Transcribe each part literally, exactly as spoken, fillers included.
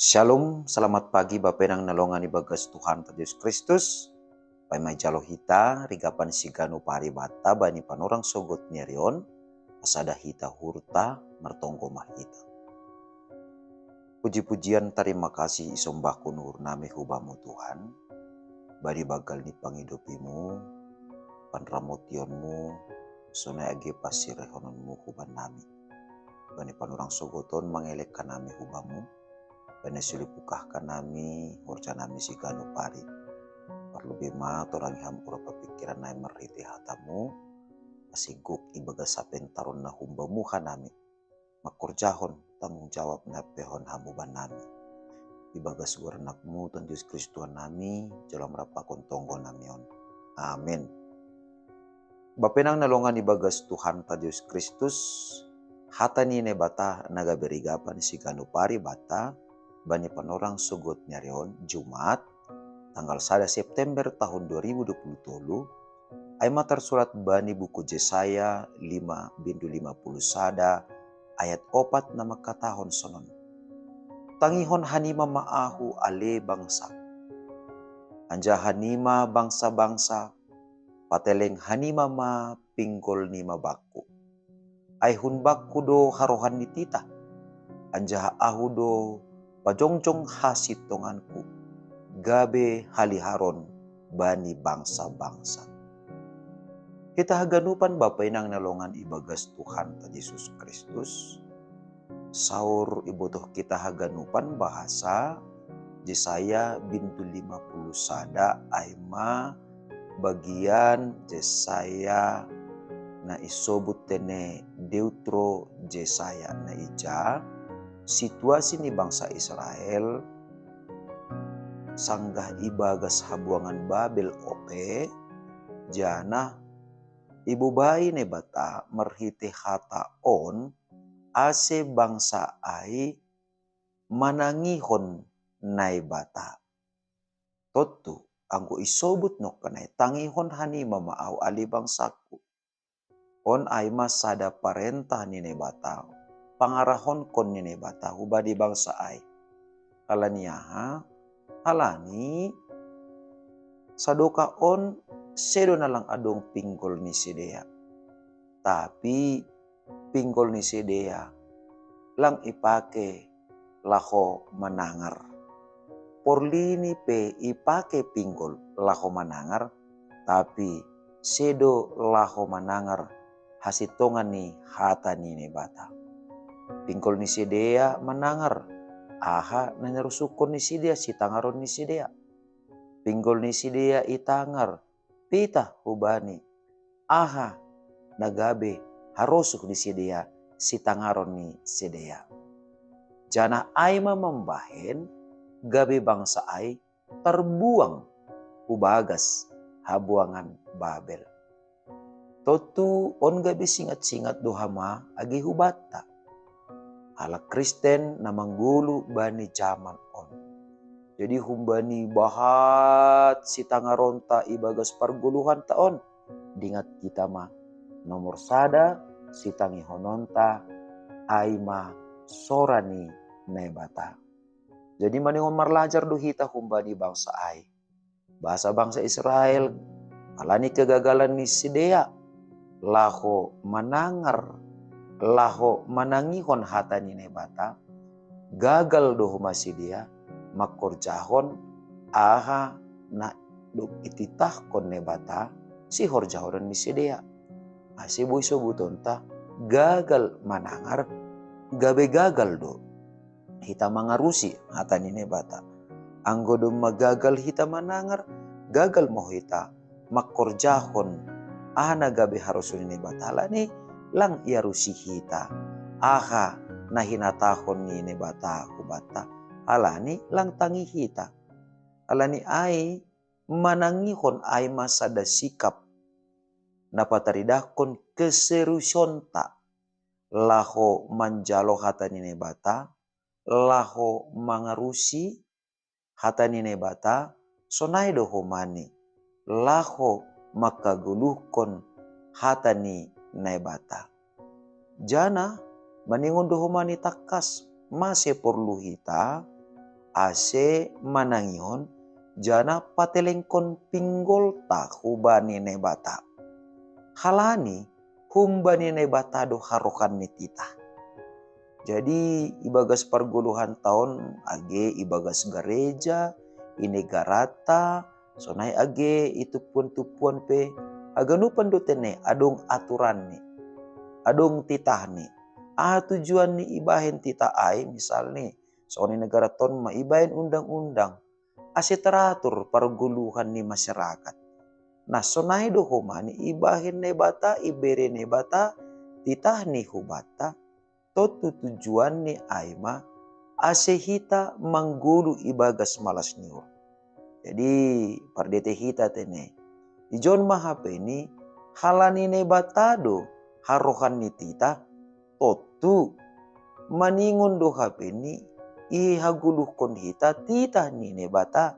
Shalom, selamat pagi bapenang na longan ibagas Tuhanta Jesus Kristus. Paima ijalo hita rigapan siganu paribata bani panorang sogot ni ari on, pasada hita uhurta, martonggo ma hita. Puji-pujian, tarima kasih isombahkon uhurnami hu Bamu Tuhan, bani banggal ni pangidopiMu, panramotionMu, sonai age pasirahononMu hu bannami. Bani panorang sogot on mangelek hanami hu Bamu, bani suli pungkah hanami horjanami siganu pari. Parlobei ma torangi Ham urat papikiran nami marhitei hataMu, ase gok ibagas hapentaron na humbaMu hanami, mangkorjahon tanggung jawab na pehon Ham hu bannami. Ibagas goar AnakMu Tuhan Jesus Kristus Tuhannami, jalo Ham rap pakon tonggonnami on. Amen. Bapenang na longan ibagas Tuhanta Jesus Kristus, hata ni Naibata na gabe rigapan siganu paribata bani panorang sogot ni ari on, Jumat, tanggal sada September tahun dua ribu dua puluh tolu, ai ma tarsurat bani buku Jesaya lima bindu lima puluh sada ayat opat na mangkatahon sonon: Tangihon hanima ma Ahu, ale bangsa, anjaha hanima bangsa-bangsa, pateleng hanima ma pinggolnima Bangku. Ai hun Bangku do harohan ni titah, anjaha Ahu do pajongjong hasintonganKu, gabe haliharon bani bangsa-bangsa. Hita haganupan bapenang na longan ibagas Tuhanta Jesus Kristus, saur ibotoh hita haganupan bahasa Jesaya bindu lima puluh sada ai ma bagian Jesaya na isobut tene Deutro Jesaya, na ija situasi ni bangsa Israel sanggah ibagas habuangan Babel ope, janah ibobai Naibata marhitei hata on, ase bangsa ai manangihon Naibata. Tontu, anggo isobut nongkan ai, tangihon hanima ma Ahu, ale bangsaKu. On ai ma sada parentah ni Naibata, pangarahonkon ni Naibata hubani bangsa ai. Halani aha? Halani sadokah on sedo na lang adong pinggol ni sidea. Tapi pinggol ni sidea lang ipake laho manangar. Porlini pe ipake pinggol laho manangar, tapi sedo laho manangar hasintongan ni hata ni Naibata. Pinggol ni sidea manangar aha na nirosuhkon ni sidea, sitangaron ni sidea. Pinggol ni sidea itangar, pitah hubani aha na gabe harosuh ni sidea, sitangaron ni sidea. Janah ai ma mambahen gabe bangsa ai tarbuang hu bagas habuangan Babel. Tontu on gabe singat-singat do homa age hubanta, halak Kristen na manggoluh bani jaman on. Jadi humbani bahat sitangaronta ibagas pargoluhanta on, dingat hita ma, nomor sada sitangihononta ai ma sora ni Naibata. Jadi maningon marlajar do hita humbani bangsa ai. Bahasa bangsa Israel, alani kegagalan ni sidea laho manangar, laho manangihon hata ni Naibata, gagal do homa sidea mangkorjahon aha na dob ititahkon Naibata sihorjahonon ni sidea. Ase boi sobutonta gagal manangar, gabe gagal do hita mangarusi hata ni Naibata. Anggo domma gagal hita manangar, gagal ma hita mangkorjahon aha na gabe harosuh ni Naibata, halani lang iarusi hita aha na hinatahon ni Naibata hubanta, halani lang tangih hita. Halani ai manangihon ai ma sada sikap na pataridahkon keseriusonta laho manjalo hata ni Naibata, laho mangarusi hata ni Naibata, sonai do homani laho mangkagoluhkon hata ni Naibata. Janah maningon do homani tangkas, mase porlu hita ase manangihon janah patelengkon pinggolta hubani Naibata. Halani humbani Naibata do harohan ni titah. Jadi ibagas pargoluhan taon age ibagas gareja, i negarata, sonai age i tumpuan-tumpuan pe, haganupan do tene adong aturanni, adong titahni. Aha tujuanni ibahen titah ai, misalni songon i negaraton ma ibahen undang-undang, ase teratur pargoluhan ni masyarakat. Nah, sonai do homani ibahen Naibata, ibere Naibata titahni hubanta, tontu tujuanni ai ma ase hita manggolu ibagas malas ni uhur. Jadi pardete hita tene, ijon ma hapeni, halani Naibata do harohan ni titah, tontu maningon do hapeni ihagoluhkon hita titah ni Naibata.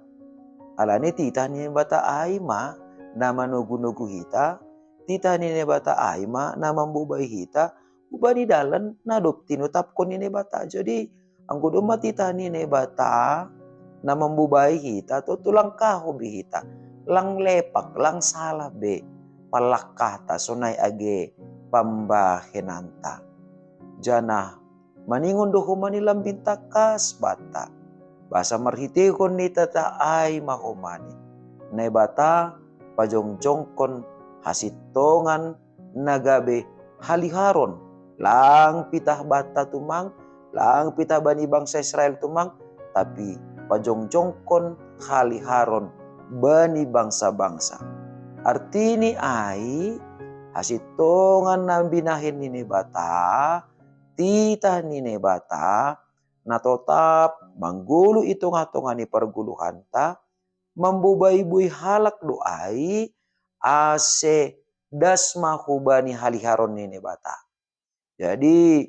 Halani titah ni Naibata ai ma na manogu-nogu hita, titah ni Naibata ai ma na mambobai hita hubani dalan na dob tinotapkon ni Naibata. Jadi anggo domma titah ni Naibata na mambobai hita, tontu lang kahop be hita, lang lepak, lang salah be pallangkahta, sonai age pambahenanta. Janah maningon do homani lambin tangkas banta, basa marhiteihon ni titah ai ma homani Naibata pajongjongkon hasintongan na gabe haliharon, lang pitah banta tumang, lang pitah bani bangsa Israel tumang, tapi pajongjongkon haliharon bani bangsa-bangsa. Artini ai, hasintongan na binahen ni Naibata, titah ni Naibata, na totap manggolu i tongah-tongah ni pargoluhanta, mambobai buei halak do ai, ase das ma hubani haliharon ni Naibata. Jadi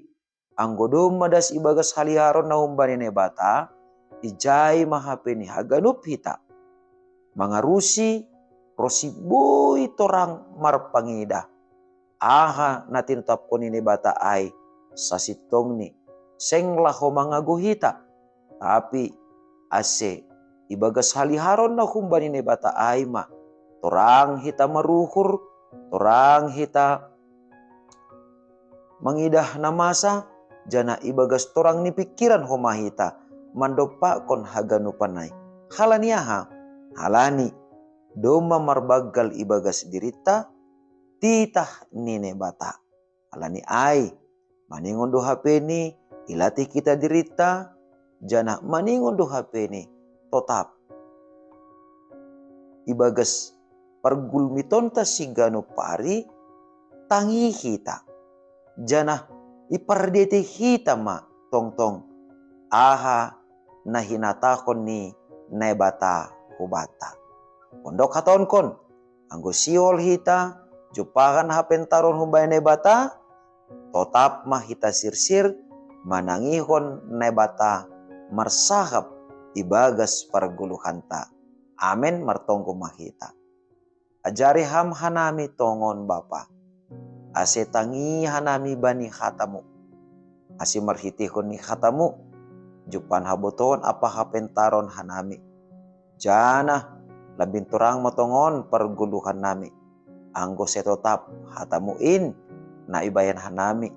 anggo domma das ibagas haliharon na humbani Naibata, ijai ma hapeni haganup hita mangarusi ronsi boi torang marpangidah aha na tinotapkon ni Naibata ai sasintongni, seng laho mangago hita, tapi ase ibagas haliharon na humbani Naibata ai ma torang hita maruhur, torang hita mangidah na masa, janah ibagas torang ni pingkiran homa hita mandompakkon haganupan ai. Halani aha? Halani domma marbanggal ibagas dirinta titah ni Naibata. Halani ai, maningon do hapeni ilatih hita dirinta, janah maningon do hapeni totap ibagas pargulmitonta siganup ari, tangi hita, janah ipardete hita ma tongtong aha na hinatahon ni Naibata hubanta. Pondok hataonkon, anggo sihol hita jumpahan hapentaron humbani Naibata, totap ma hita sirsir manangihon Naibata marsahap ibagas pargoluhanta. Amen. Martonggo ma hita. Ajari Ham hanami tongon, Bapa, ase tangi hanami bani hata-Mu, ase marhiteihon ni hata-Mu jumpahan habotohon ampa hapentaron hanami, janah lambin torang ma tongon pargoluhannami, anggo sai totap hata-Mu in na ibahen hanami,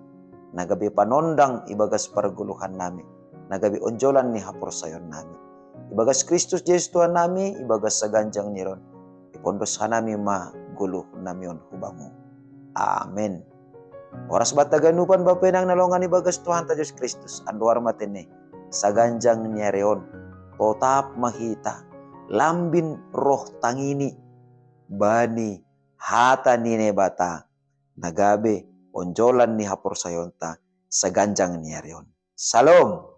na gabe panondang ibagas pargoluhannami, na gabe onjolan ni haporsayaonnami. Ibagas Kristus Jesus Tuhannami, ibagas saganjang ni ari on, ipondos hanami ma goluhnami on hu Bamu. Amen. Horas banta ganupan, Bapa inang na longan ibagas Tuhanta Jesus Kristus, andohar ma tene, saganjang ni ari on totap ma hita lambin roh tangini bani hata ni Naibata, na gabe onjolan ni haporsayaonta saganjang ni ari on. Salom.